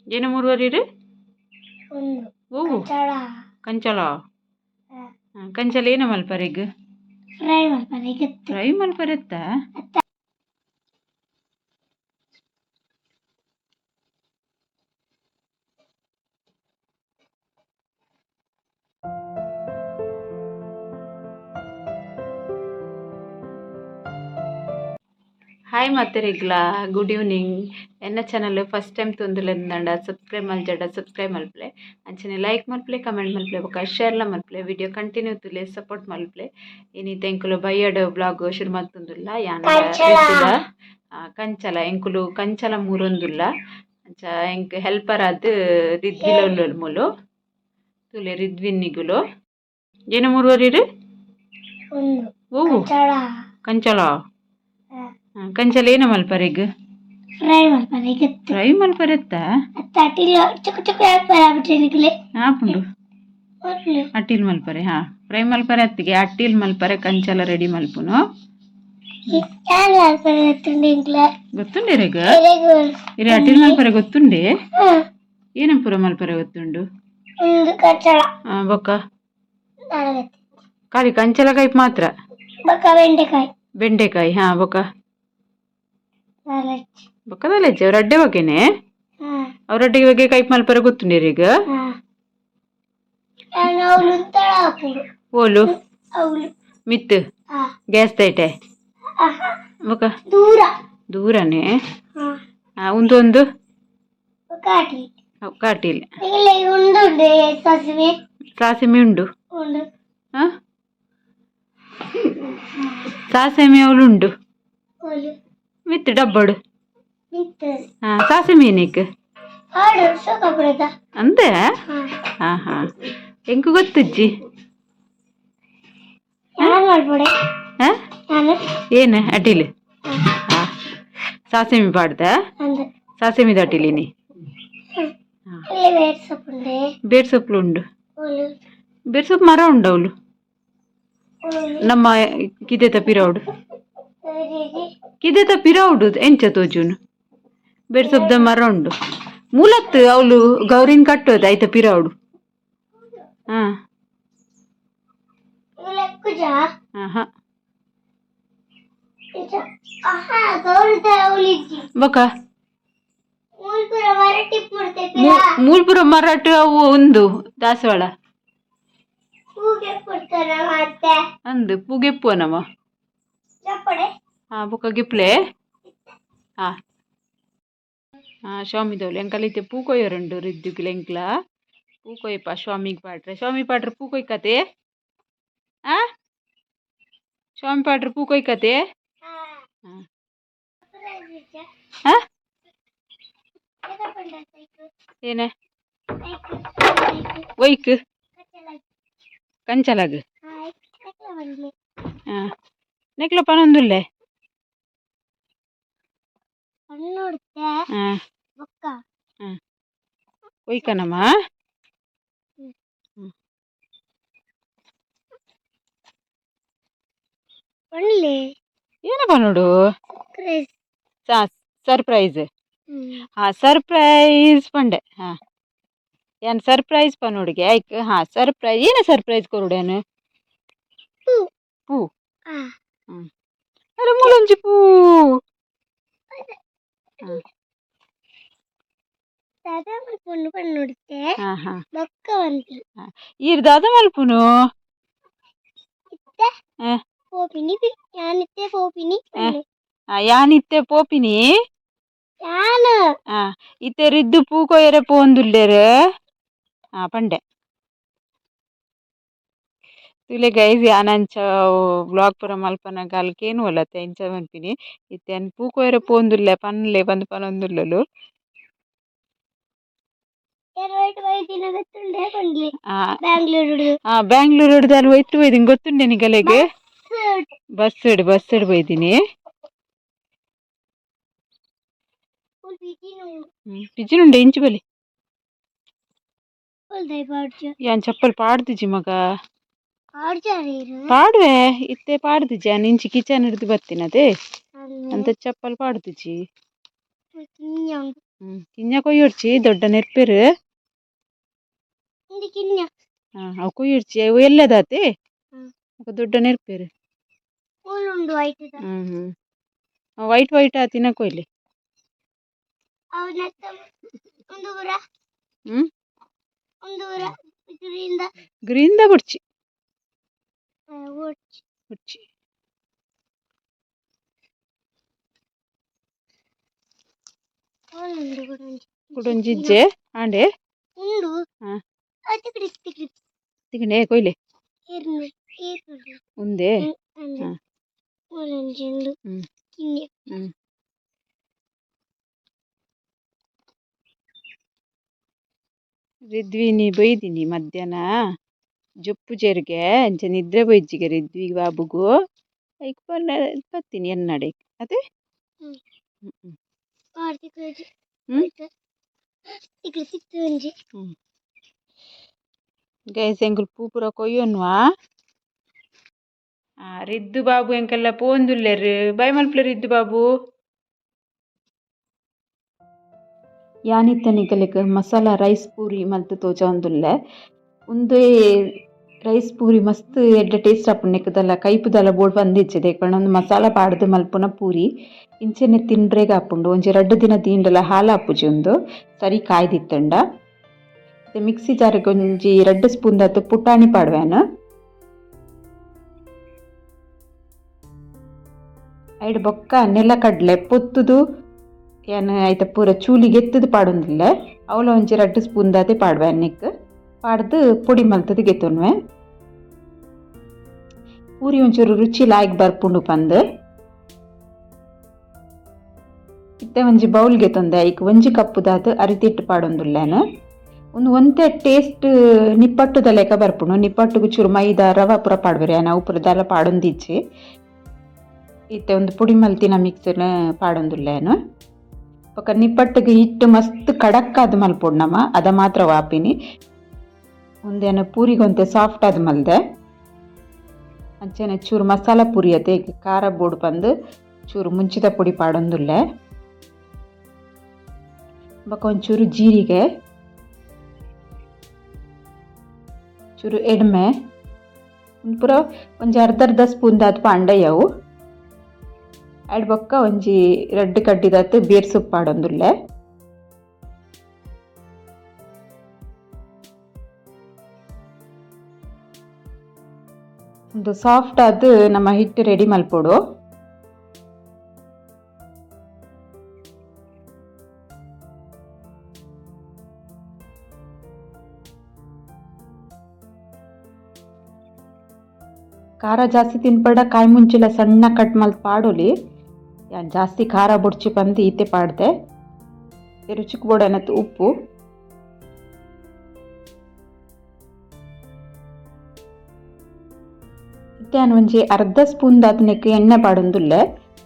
ಏನ ಮೂರುವರೆ? ಒಂದು. ಓ. ಕಂಚಳ. ಕಂಚಲ. ಕಂಚಲ ಏನ ಮಲ್ಪರೆಗ್? ಫ್ರೈ ಮಲ್ಪರೆ ಗೊತ್ತು. ಫ್ರೈ ಮಲ್ಪರೆತ್ತ? ಹಾಯ್ ಮಾತೆರೆಗ್ಲಾ, ಗುಡ್ ಈವ್ನಿಂಗ್. ಎನ್ನ ಚಾನಲ್ ಫಸ್ಟ್ ಟೈಮ್ ತೂವೊಂದುಲ್ಲೆರ್ಂಡ ಸಬ್ಸ್ಕ್ರೈಬ್ ಮಲ್ಜಡ ಸಬ್ಸ್ಕ್ರೈಬ್ ಮಲ್ಪಲೆ, ಅಂಚನೆ ಲೈಕ್ ಮಲ್ಪಲೆ, ಕಮೆಂಟ್ ಮಲ್ಪಲೆ, ಬೊಕ ಶೇರ್ಲ ಮಲ್ಪಲೆ. ವಿಡಿಯೋ ಕಂಟಿನ್ಯೂ ತೂಲೆ, ಸಪೋರ್ಟ್ ಮಲ್ಪಲೆ. ಇನಿತ ಎಂಕುಲು ಬಯ್ಯಡ್ ಬ್ಲಾಗ್ ಶುರು ಮಲ್ತೊಂದುಲ್ಲ. ಯಾನ್ ಕಂಚಲ. ಕಂಚಲ, ಎಂಕುಲು ಕಂಚಲ ಮೂರೊಂದುಲ್ಲ. ಅಂಚ ಎಂಕ್ ಹೆಲ್ಪರ್ ಆದ್ ರಿದ್ವಿಲ ಉಲ್ಲೊಲು. ಮೂಲು ತೂಲೆ ರಿದ್ವಿನ್ ನಿಗುಲು. ಏನ ಮೂರುವರಿರು? ಒಂದು. ಓ. ಕಂಚಳ. ಕಂಚಲ. ಕಂಚಲ ಏನ ಮಲ್ಪರೆಗ್? ಫ್ರೈ ಮಲ್ಪರೆ ಗೊತ್ತು. ಫ್ರೈ ಮಲ್ಪರೆತ್ತ? ಅಟ್ಟಿಲ್ ಚಿಕ್ಕ ಚಿಕ್ಕ ಮಲ್ಪರೆ. ಆಪುಂಡು. ಅಟ್ಟಿಲ್ ಮಲ್ಪರೆ. ಹಾ, ಫ್ರೈ ಮಲ್ಪರೆ ಅತ್ತಿಗೆ, ಅಟ್ಟಿಲ್ ಮಲ್ಪರೆ. ಕಂಚಲ ರೆಡಿ ಮಲ್ಪುನು. ಯಾನ್ ಮಲ್ಪರೆ ಗೊತ್ತುಂಡು ಎಂಕ್ಲ. ಗೊತ್ತುಂಡೆ ಇರೆಗ್? ಎರೆಗ್. ಇರೆ ಅಟ್ಟಿಲ್ ಮಲ್ಪರೆ ಗೊತ್ತುಂಡೆ? ಏನ ಪೂರ ಮಲ್ಪರೆ ಗೊತ್ತುಂಡು? ಒಂದು ಕಂಚಳ. ಬೊಕ್ಕ? ನಾಲ್ಕು. ಖಾಲಿ ಕಂಚಲ ಕೈಪ್ ಮಾತ್ರ? ಬೊಕ್ಕ ಬೆಂಡೆಕಾಯಿ. ಬೆಂಡೆಕಾಯಿ. ಹಾ, ಬೊಕ್ಕ? ನಾಲ್ಕು. ಬೊಕ್ಕದಲ್ಲ ಅವ್ರ ಅಡ್ಡೆ ಬಗ್ಗೆನೆ. ಹಾ. ಅವ್ರ ಅಡ್ಡೆಗೆ ಬಗ್ಗೆ ಕೈಪ್ ಮಲ್ಪರೆ ಗೊತ್ತುಂಡೆ ಇರೆಗ್? ಹಾ, ನಾನು ಅವಳು ತಳ ಹಾಕುಡು. ಓಲು? ಅವಳು. ಮಿತ್ತು? ಹಾ. ಗ್ಯಾಸ್ ತೈಟೆ? ಆಹಾ. ಬೊಕ್ಕ? ದೂರ. ದೂರನೇ. ಹಾ. ಉಂದೊಂದು. ಬೊಕ್ಕ ಅಟಿಲ್. ಕಾಟಿಲ್. ಇಲ್ಲ, ಉಂಡು ಉಂಡು ಸಾಸಿವೆ. ಸಾಸಿಮೆ ಉಂಡು. ಉಂಡು. ಹಾ, ಸಾಸಿಮೆ ಅವಳು ಉಂಡು. ಓಲು? ಮಿತ್ತು ಡಬ್ಬಡು. ನಿಂತು. ಹಾ, ಸಾಸಿಮೆ ಏನಕ್ಕೆ? ಹಾಡು ಸೋಕಪುರದ. ಅಂದೆ? ಹಾ. ಹಾ ಹಾ, ಎಂಕು ಗೊತ್ತುಜ್ಜಿ. ಯಾರು ಮಾಡ್ಬೋಡೆ? ಹಾ? ನಾನು. ಏನು ಅಟಿಲ್? ಹಾ, ಸಾಸಿಮೆ ಪಾಡ್ದ. ಅಂದು. ಸಾಸಿಮೆ ಅಟಿಲಿನಿ. ಇಲ್ಲಿ ಬೇರೆ ಸೊಪ್ಪುಂಡೆ? ಬೇರ್ ಸೊಪ್ಪು ಉಂಡು. ಓಲು? ಬೇರ್ ಸೊಪ್ಪು ಮರ ಉಂಡು ಅವಳು. ಓಲು? ನಮ್ಮ ಕಿದೆತ ಪಿರೌಡು. ಸರಿ. ಕಿದೆತ ಪಿರೌಡು ಎಂಚ ತೋಜುನು? ಬೇರ್ ಸೊಪ್ಪದ ಮರ ಉಂಡು ಮೂಲತ್ತು. ಅವಳು ಗೌರಿನ್ ಕಟ್ಟೋದು ಆಯ್ತ ಪಿರೌಡು. ಹಾ. ಲೆಕ್ಕುಜ. ಹಾ ಹಾ. ಆಹಾ, ಗೌರಿದ ಅವಳಿಜ್ಜಿ. ಬೊಕ? ಮೂಲ್ಪುರ ಮರಟಿ ಪುಡ್ತೆ. ಮೂಲ್ಪುರ ಮರಾಟ್ ಅವು ಒಂದು ದಾಸವಾಳ. ಹೂಗೆ ಕೊಡ್ತಾರ ಮತ್ತೆ. ಅಂದು ಪೂಗೆಪ್ಪುವ ನಮ್ಮ. ಚಪ್ಪಡೆ. ಹಾ, ಬೊಕ ಗಿಪ್ಲೆ. ಹಾ ಹಾ, ಸ್ವಾಮಿದವ್ಲು ಎಂಕಲ್ ಇತ್ತೆ ಪೂ ಕೊಯ್ಯರುಂಡು. ರಿದ್ದುಗಿಲ ಎಂಕ್ಲ ಪೂ ಕೊಯ್ಯಪ್ಪ ಸ್ವಾಮಿಗೆ ಪಾಡ್ರೆ. ಸ್ವಾಮಿ ಪಾಡ್ರೆ ಪೂ ಕೊಯ್ಕತೆ. ಆ ಸ್ವಾಮಿ ಪಾಡ್ರೆ ಪೂ ಕೊಯ್ಕತೆ. ಹಾ. ಹಾ. ಏನ? ಒಯ್ಕ್ ಕಂಚಲಾಗ್. ಹಾ, ನೆಕ್ಲ ಪನೊಂದುಲ್ಲೆ. ನೋಡುತ್ತೆ. ಹಾ. ಬೊಕ್ಕ. ಒಯ್ಕನಮ್ಮ. ಒಳ್ಳೆ. ಏನಪ್ಪ ನೋಡು. ಕ್ರೇಜ್. ಸರ್ಪ್ರೈಸ್. ಹಾ, ಸರ್ಪ್ರೈಸ್ ಪಂಡೆ. ಹಾ, ಏನ್ ಸರ್ಪ್ರೈಸ್ ಪನೋಡುಗೆ ಆಯ್ಕ್. ಹಾ, ಸರ್ಪ್ರೈಸ್. ಏನ ಸರ್ಪ್ರೈಸ್ ಕೊರುಡೇನು? ಪೂ. ಪೂ. ಅರೆ, ಮೂಲೊಂಜಿ ಪೂ. ದಾದ ಮಲ್ಪುಂಡು ಪಣ್ಣುಡುತ್ತೆ. ಹಾ ಹಾ. ಬೊಕ್ಕ ಬಂತು. ಈರ್ ದಾದ ಮಲ್ಪುನು? ಇತ್ತೆ. ಆ. ಪೋಪಿನಿ, ಯಾನಿತ್ತೆ ಪೋಪಿನಿ. ಯಾನಿತ್ತೆ ಪೋಪಿನಿ. ಯಾನ್. ಆ, ಇತ್ತೆ ರಿದ್ದು ಪೂ ಕೊಯ್ಯರೆ ಪೋವೊಂದುಲ್ಲೆರ್. ಆ ಪಂಡೆ. ತೂಲೆ ಗೈಸ್, ಯಾನ್ ಅಂಚ ವ್ಲಾಗ್ ಪೂರ ಮಲ್ಪನಗ ಅಲ್ ಕೇನುವಲತೆ ಇಂಚ ಮನ್ಪಿನಿ. ಇತ್ತೆ ಯಾನ್ ಪೂ ಕೊಯ್ಯರೆ ಪೋವೊಂದುಲ್ಲೆ ಪನ್ಲೆ ಪಂದ್ ಪನೊಂದುಲ್ಲೊಲು. ಬೈದಿನ ಗೊತ್ತುಂಡೆ ಪಂಡ್ಲಿ. ಆ. ಬ್ಯಾಂಗ್ಳೂರು. ಆ, ಬ್ಯಾಂಗ್ಳೂರ್ ದಾಲ್ ಒಯ್ತು ಪೋಯ್ದಿನಿ ಗೊತ್ತುಂಡೆ ನಿಗಲೆಗ್? ಬಸ್ ಬಸ್ ಪೋಯ್ದಿನಿ. ಪಿಜಿನ್ ಉಂಡೆ, ಇಂಚು ಬಲಿ. ಯಾನ್ ಚಪ್ಪಲ್ ಪಾಡ್ದಿಜಿ ಮಗ. ಪಾಡುವೆ, ಇತ್ತೆ ಪಾಡ್ದಿಜಿ. ಯಾನ್ ಇಂಚಿ ಕಿಚನ್ ಹಿಡ್ದು ಬತ್ತಿನದೇ ಅಂತ ಚಪ್ಪಲ್ ಪಾಡ್ದಿಜಿ. ಕಿನ್ಯ ಕೊಯ್ಯೊಡ್ಚಿ ದೊಡ್ಡ ನೆರ್ಪೆರು. ಇಂದು ಕಿನ್ಯ. ಅವು ಕೊಯ್ಯೊಡ್ಚಿ ಅವು ಎಲ್ಲದಾತೆ. ಬೊಕ ದೊಡ್ಡ ನೆರ್ಪೆರು. ಉಂಡು ವೈಟ್. ಹ್ಮ್ ಹ್ಮ್ white white ಆತಿನ ಕೊಯ್ಲಿ. ಅವು ನೆತ್ತ ಒಂದು ಪೂರ. ಒಂದು ಪೂರ ಗ್ರೀನ್ the. Green the ಬೊಡ್ಚಿ. ಬೊಡ್ಚಿ. ಬೊಡ್ಚಿ. ಉಂಡು ಕುಡೊಂಜಿ. ಕುಡೊಂಜಿ ಇಜ್ಜೆ ಆಂಡೆ. ಉಂಡು. ಹಾ. ತಿಕ್ಡಿ ತಿಕ್ಡಿ. ತಿಕ್ಕಂಡೆ ಕೊಯ್ಲೆ. ಇರ್ನು ಇರ್ನು. ಉಂದೆ. ಅಂದು. ಹಾ. ಉಂಡೊಂಜಿ ಉಂಡು. ಕಿನ್ಯ. ಹ್ಮ್ ರಿದ್ವಿನಿ ಬೈದಿನಿ ಮಧ್ಯಾಹ್ನ ಜೊಪ್ಪು ಜೆರ್ಗೆ ಅಂಚ ನಿದ್ರೆ ಬೈಜಿಗೆ ರಿದ್ವಿ ಬಾಬುಗು ಐಕ್ ಪನ್ನ ಬತ್ತೀನಿ ಎನ್ನಡೆ ಅದೇ. ಹ್ಮ್. ಹ್ಮ್ ಹ್ಮ್. ಆರ್ ತಿಕ್ಡಿ. ಹ್ಮ್. ತಿಕ್ಡಿ ತಿಕ್ತು ಒಂಜಿ. ಗೈಸ್, ಎಂಕುಲು ಪೂ ಪೂರ ಕೊಯ್ಯೊನ್ವಾ. ರಿದ್ದು ಬಾಬು ಎಂಕೆಲ್ಲ ಪೋಂದುಲ್ಲೆರ್. ಬೈ ಮಲ್ಪುಲೆ ರಿದ್ದು ಬಾಬು. ಯಾನಿತ್ತ ನಿಕಲೆಗ್ ಮಸಾಲ ರೈಸ್ ಪೂರಿ ಮಲ್ತ್ ತೋಜಾವೊಂದುಲ್ಲೆ. ಉಂದೇ ರೈಸ್ ಪೂರಿ ಮಸ್ತ್ ಎಡ್ಡೆ ಟೇಸ್ಟ್ ಆಪುಂಡು. ನೆಕ್ಕ್ ದಾಲ ಕೈಪು ದಾಲ ಬೋಡು ಪಂದಿಜ್ಜಿ ದಾಯೆ ಉಂದು ಮಸಾಲ ಪಾಡ್ದ್ ಮಲ್ಪುನ ಪೂರಿ. ಇಂಚೆನೆ ತಿಂಡ್ರೆಗ್ ಆಪುಂಡು. ಒಂಜಿ ರಡ್ಡ್ ದಿನ ದೀಂಡಲ ಹಾಲಾಪುಜಿ. ಉಂದು ಸರಿ ಕಾಯ್ದಿತ್ತುಂಡ. ಇತ್ತೆ ಮಿಕ್ಸಿ ಜಾರ್ ಗ್ ಒಂಜಿ ರಡ್ಡ್ ಸ್ಪೂನ್ ದಾತ್ ಪುಟಾಣಿ ಪಾಡ್ವೆನ್. ಐಡ್ ಬೊಕ್ಕ ನೆಲಕಡ್ಲೆ ಪೊತ್ತುದು ಯಾನ್ ಐತ ಪೂರ ಚೂಲಿ ಗೆತ್ತುದು ಪಾಡೊಂದುಲ್ಲೆ. ಅವ್ಲ ಒಂಜಿ ರಡ್ಡ್ ಸ್ಪೂನ್ ದಾತೆ ಪಾಡ್ವೆ. ನೆಕ್ಕ್ ಪಾಡ್ದ್ ಪೊಡಿ ಮಲ್ತುದು ಗೆತ್ತೊನ್ವೆ. ಪೂರಿ ಒಂಚೂರು ರುಚಿ ಲಾಯ್ಕ್ ಬರ್ಪುಂಡು ಪಂದ್. ಇತ್ತೆ ಒಂಜಿ ಬೌಲ್ ಗೆತ್ತೊಂದೆ. ಐಕ್ ಒಂಜಿ ಕಪ್ಪು ದಾತ್ ಅರಿತಿಟ್ಟು ಪಾಡೊಂದುಲ್ಲೆನ್. ಉಂದು ಒಂತೆ ಟೇಸ್ಟ್ ನಿಪ್ಪಟ್ಟುದ ಲೆಕ ಬರ್ಪುಂಡು. ನಿಪ್ಪಟ್ಟುಗು ಚೂರು ಮೈದಾ ರವೆ ಪೂರ ಪಾಡ್ವೆರ್. ಯಾನ್ ಅವು ಪೂರ ದಾಲ ಪಾಡೊಂದಿಜ್ಜಿ. ಇತ್ತೆ ಒಂದು ಪೊಡಿ ಮಲ್ತಿನ ಮಿಕ್ಸರ್ ಪಾಡೊಂದುಲ್ಲೆನ್. ಬೊಕ ನಿಪ್ಪಟ್ಟುಗು ಹಿಟ್ಟು ಮಸ್ತ್ ಕಡಕ್ ಆದ್ ಮಲ್ಪೊಡು ನಮ, ಅದ ಮಾತ್ರ ವಾಪಿನಿ. ಉಂದೆನ್ ಪೂರಿಗ್ ಒಂತೆ ಸಾಫ್ಟ್ ಆದ್ ಮಲ್ದೆ. ಅಂಚನೆ ಚೂರು ಮಸಾಲ ಪೂರಿ ಅತೆ ಖಾರ ಬೋಡು ಪಂದ್ ಚೂರು ಮುಂಚಿದ ಪೊಡಿ ಪಾಡೊಂದುಲ್ಲೆ. ಬೊಕ ಒಂಚೂರು ಜೀರಿಗೆ, ಚೂರು ಎಡ್ಮೆ, ಉಂದು ಪೂರ ಒಂಜಿ ಅರ್ಧ ಅರ್ಧ ಸ್ಪೂನ್ ದಾತ್ ಪಾಂಡ ಅವು. ಐಡ್ ಬೊಕ್ಕ ಒಂಜಿ ರಡ್ಡ್ ಕಡ್ಡಿದಾತ್ ಬೇರ್ ಸೊಪ್ಪು ಪಾಡೊಂದುಲ್ಲೆ. ಉಂದು ಸಾಫ್ಟ್ ಆದ್ ನಮ ಹಿಟ್ಟು ರೆಡಿ ಮಲ್ಪೊಡು. ಖಾರ ಜಾಸ್ತಿ ತಿನ್ಪಡ ಕಾಯಿ ಮುಂಚಿಲ ಸಣ್ಣ ಕಟ್ ಮಲ್ತ್ ಪಾಡೊಲಿ. ಯಾನ್ ಜಾಸ್ತಿ ಖಾರ ಬೊಡ್ಚಿ ಪಂದ್ ಈತೆ ಪಾಡ್ದೆ. ರುಚಿಕ್ ಬೋಡಾಯಿನಾತ್ ಉಪ್ಪು. ಇತ್ತೆ ಯಾನ್ ಒಂಜಿ ಅರ್ಧ ಸ್ಪೂನ್ ದಾತ್ ನೆಕ್ಕ್ ಎಣ್ಣೆ ಪಾಡೊಂದುಲ್ಲೆ.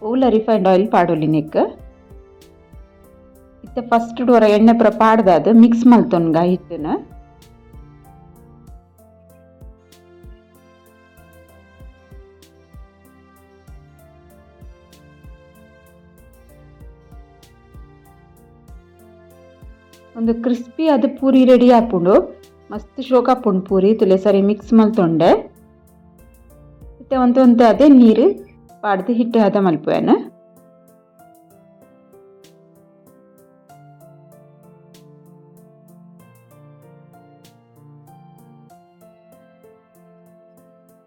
ಒವ್ಲ ರಿಫೈನ್ಡ್ ಆಯಿಲ್ ಪಾಡೊಲಿ ನೆಕ್ಕ್. ಇತ್ತೆ ಫಸ್ಟ್ ಒರ ಎಣ್ಣೆ ಪೂರ ಪಾಡ್ದಾದ್ ಮಿಕ್ಸ್ ಮಲ್ತೊನ್ಗ ಹಿಟ್ಟುನು. ಒಂದು ಕ್ರಿಸ್ಪಿ ಆದ್ ಪೂರಿ ರೆಡಿ ಆಪುಂಡು. ಮಸ್ತ್ ಶೋಕ್ ಆಪುಂಡು ಪೂರಿ. ತುಲೆ ಸರಿ ಮಿಕ್ಸ್ ಮಲ್ತೊಂಡೆ. ಇತ್ತೆ ಒಂತೆ ಒಂತೆ ಅದೇ ನೀರು ಪಾಡ್ದು ಹಿಟ್ಟು ಹದ ಮಲ್ಪುವೆನ್.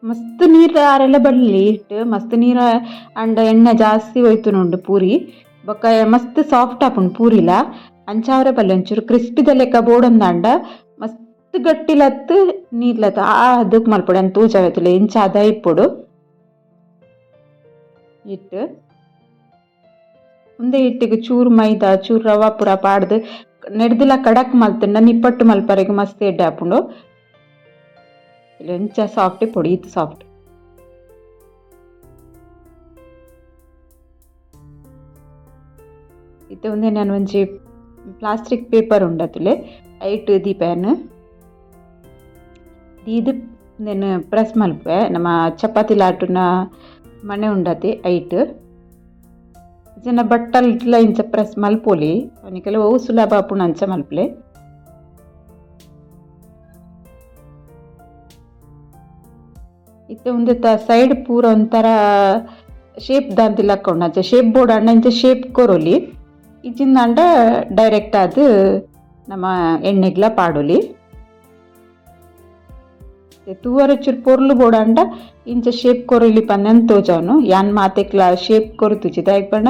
ಮಸ್ತ್ ನೀರು ಆರೆಲ್ಲ ಬರಲಿ ಹಿಟ್ಟು. ಮಸ್ತ್ ನೀರು ಅಂಡ ಎಣ್ಣೆ ಜಾಸ್ತಿ ಹೋಯ್ತುನುಂಡು ಪೂರಿ. ಬೊಕ್ಕ ಮಸ್ತ್ ಸಾಫ್ಟ್ ಆಪುಂಡು ಪೂರಿಲ. ಅಂಚಾವರೆ ಬಲ್ಲಿ ಒಂಚೂರು ಕ್ರಿಸ್ಪಿದ ಲೆಕ್ಕ ಬೋಡೊಂದಾಂಡ ಮಸ್ತ್ ಗಟ್ಟಿಲತ್ತು ನೀರ್ಲತ್ತು ಆ ಅದಕ್ಕೆ ಮಲ್ಪೊಡು. ಯಾನ್ ತೋಜಾವೆ ತೂಲೆ ಇಂಚ ಅದ ಇಪ್ಪೊಡು ಹಿಟ್ಟು. ಉಂದೇ ಹಿಟ್ಟಿಗ್ ಚೂರು ಮೈದಾ ಚೂರು ರವಾ ಪೂರ ಪಾಡ್ದು ನೆಡ್ದಿಲ ಕಡಕ್ ಮಲ್ತುಂಡ ನಿಪ್ಪಟ್ಟು ಮಲ್ಪರೆಗ್ ಮಸ್ತ್ ಎಡ್ಡೆ ಆಪುಂಡು. ಇಂಚ ಸಾಫ್ಟ್ ಇಪ್ಪೊಡು, ಈತ್ ಸಾಫ್ಟ್. ಇತ್ತೆ ಉಂದೆನ್ ಯಾನ್ ಒಂಜಿ ಪ್ಲಾಸ್ಟಿಕ್ ಪೇಪರ್ ಉಂಡತುಲೆ ಐಟ್ ದೀಪೆನ್ ದೀದ್ ಉಂದೆನ್ ಪ್ರೆಸ್ ಮಲ್ಪುವೆ. ನಮ್ಮ ಚಪಾತಿ ಲಾಟುನ ಮಣೆ ಉಂಡತೆ ಐಟ್. ಜನ ಬಟ್ಟಲ್ ಇಂಚ ಪ್ರೆಸ್ ಮಲ್ಪೊಲಿ ಅವನಿಗೆಲ್ಲ ಅವು ಸುಲಭ ಆಪುಂಡು ಅಂಚ ಮಲ್ಪಲೆ. ಇತ್ತೆ ಉಂದೆತ ಸೈಡ್ ಪೂರ ಒಂಥರ ಶೇಪ್ ದಾಂತಿಲಕ್ಕ ಉಂಡು ಅಂಚ ಶೇಪ್ ಬೋರ್ಡ್ ಆಂಡ ಇಂಚ ಶೇಪ್ ಕೊರೊಲಿ ಇಜ್ಜಿಂದಾಂಡ ಡೈರೆಕ್ಟ್ ಆದ್ ನಮ ಎಣ್ಣೆಗ್ಲ ಪಾಡೊಲಿ. ತೂವರೆ ಚೂರು ಪೊರ್ಲು ಬೋಡಾಂಡ ಇಂಚ ಶೇಪ್ ಕೊರೊಲಿ ಪಂದ್ ತೋಜಾವುನು ಯಾನ್ ಮಾತೆಕ್ಲ ಶೇಪ್ ಕೊರ್ತುಜಿ ದಾಯೆಗ್ ಪಂಡ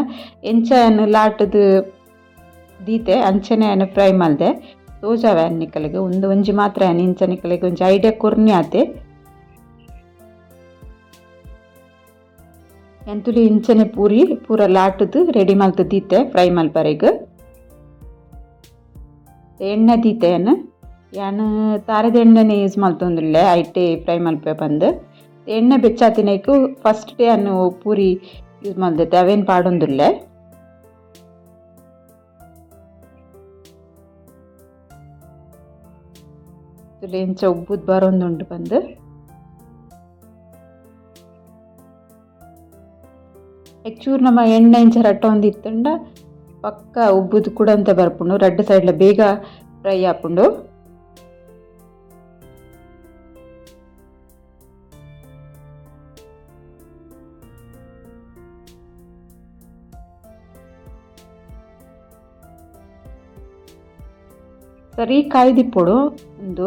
ಎಂಚ ಯಾನ್ ಲಾಟುದು ದೀತೆ ಅಂಚನೆ ಯಾನ್ ಫ್ರೈ ಮಲ್ದೆ ತೋಜಾವೆ ಯಾನ್ ನಿಕಲೆಗ್ ಉಂದು ಒಂಜಿ ಮಾತ್ರ ಯಾನ್ ಇಂಚ ನಿಕಲೆಗ್ ಒಂಜಿ ಐಡಿಯಾ ಕೊರ್ನಿ ಆತೆ. ಯಾನ್ ತೂಲೆ ಇಂಚನೆ ಪೂರಿ ಪೂರ ಲಾಟುದು ರೆಡಿ ಮಲ್ತ್ ದೀತೆ ಫ್ರೈ ಮಲ್ಪರೆಗ್. ಎಣ್ಣೆ ದೀತೆ ಯಾನ್ ಯಾನ್ ತಾರೆದ ಎಣ್ಣೆನೆ ಯೂಸ್ ಮಲ್ತೊಂದುಲ್ಲೆ ಐಟೆ ಫ್ರೈ ಮಲ್ಪೆ ಪಂದ್. ಎಣ್ಣೆ ಬೆಚ್ಚಾತಿನೈಕ್ ಫಸ್ಟ್ ಡೇ ಯಾನ್ ಪೂರಿ ಯೂಸ್ ಮಲ್ದೆತೆ ಅವೇನ್ ಪಾಡೊಂದುಲ್ಲೆ. ತೂಲೆ ಇಂಚ ಉಬ್ಬುದ್ ಬರೊಂದುಂಡು ಪಂದ್. ಚೂರು ನಮ ಎಣ್ಣೆ ಇಂಚ ರಟ್ಟೊಂದಿತ್ತುಂಡ ಪಕ್ಕ ಉಬ್ಬುದು ಕುಡಂತ ಬರ್ಪುಂಡು ರಡ್ಡ್ ಸೈಡ್ಲ ಬೇಗ ಫ್ರೈ ಆಪುಂಡು. ಸರಿ ಕಾಯ್ದಿಪ್ಪೊಡು ಉಂದು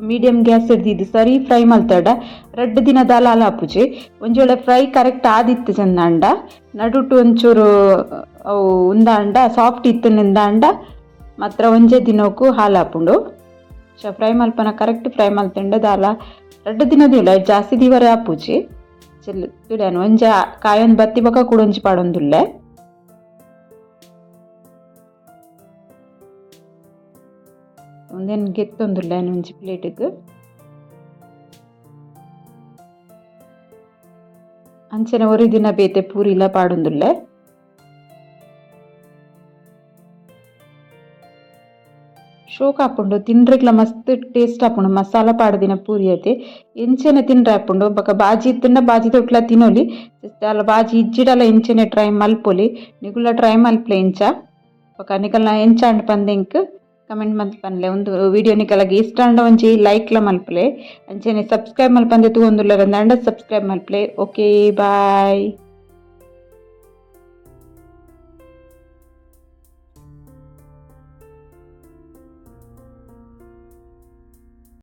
ಮೀಡಿಯಂ ಗ್ಯಾಸ್ ದೀದ್ ಸರಿ ಫ್ರೈ ಮಲ್ತಡ ರಡ್ಡ್ ದಿನ ದಾಲ ಆಪುಜಿ. ಒಂಜಿ ವೇಳೆ ಫ್ರೈ ಕರೆಕ್ಟ್ ಆದಿತ್ತು ಚಂದಾಂಡ ನಡುಟು ಒಂಚೂರು ಅವು ಉಂದಾಂಡ ಸಾಫ್ಟ್ ಇತ್ತುಂದಾಂಡ ಮಾತ್ರ ಒಂಜೇ ದಿನೊಕು ಹಾಲಾಪುಂಡು. ಸೊ ಫ್ರೈ ಮಲ್ಪನ ಕರೆಕ್ಟ್ ಫ್ರೈ ಮಲ್ತುಂಡ ದಾಲ ರಡ್ಡ್ ದಿನ ದೀಲ ಜಾಸ್ತಿ ದೀವರೆ ಆಪುಜಿ. ತೂಲೆ ಯಾನ್ ಒಂಜಿ ಕಾಯೊಂದು ಬತ್ತಿ ಬೊಕ ಕುಡೊಂಜಿ ಪಾಡೊಂದುಲ್ಲೆ. ಉಂದೆನ್ ಗೆತ್ತೊಂದುಲ್ಲೆ ಯಾನ್ ಒಂಜಿ ಪ್ಲೇಟ್ ಗ್. ಅಂಚನೆ ಒರಿ ದಿನ ಬೇತೆ ಪೂರಿಲ ಪಾಡೊಂದುಲ್ಲೆ. ಶೋಕ್ ಆಪುಂಡು ತಿನ್ರೆಗ್ಲ ಮಸ್ತ್ ಟೇಸ್ಟ್ ಆಪುಂಡು ಮಸಾಲ ಪಾಡ್ದಿನ ಪೂರಿ ಅತೆ ಎಂಚನೆ ತಿನ್ರೆ ಆಪುಂಡು. ಬೊಕ ಬಾಜಿ ಇತ್ತುಂಡ ಬಾಜಿ ದೊಟ್ಲ ತಿನೊಲಿ ದಾಲ ಬಾಜಿ ಇಜ್ಜಿಡಲ ಇಂಚನೆ ಟ್ರೈ ಮಲ್ಪೊಲಿ ನಿಕುಲ ಟ್ರೈ ಮಲ್ಪುಲೆ ಇಂಚ. ಬೊಕ ನಿಕಲ್ನ ಎಂಚ ಆಂಡ್ ಪಂದ್ ಎಂಕ್ ಕಮೆಂಟ್ ಮಲ್ತ್ ಪನ್ಲೆ. ಉಂದು ವಿಡಿಯೋ ನಿಕಲ್ಗ್ ಇಷ್ಟ ಆಂಡ ಒಂಜಿ ಲೈಕ್ ಲ ಮಲ್ಪುಲೆ ಅಂಚನೆ ಸಬ್ಸ್ಕ್ರೈಬ್ ಮಲ್ಪಂದೆ ತೂವೊಂದುಲ್ಲೆರ್ ಅಂಡ ಸಬ್ಸ್ಕ್ರೈಬ್ ಮಲ್ಪುಲೆ. Okay bye.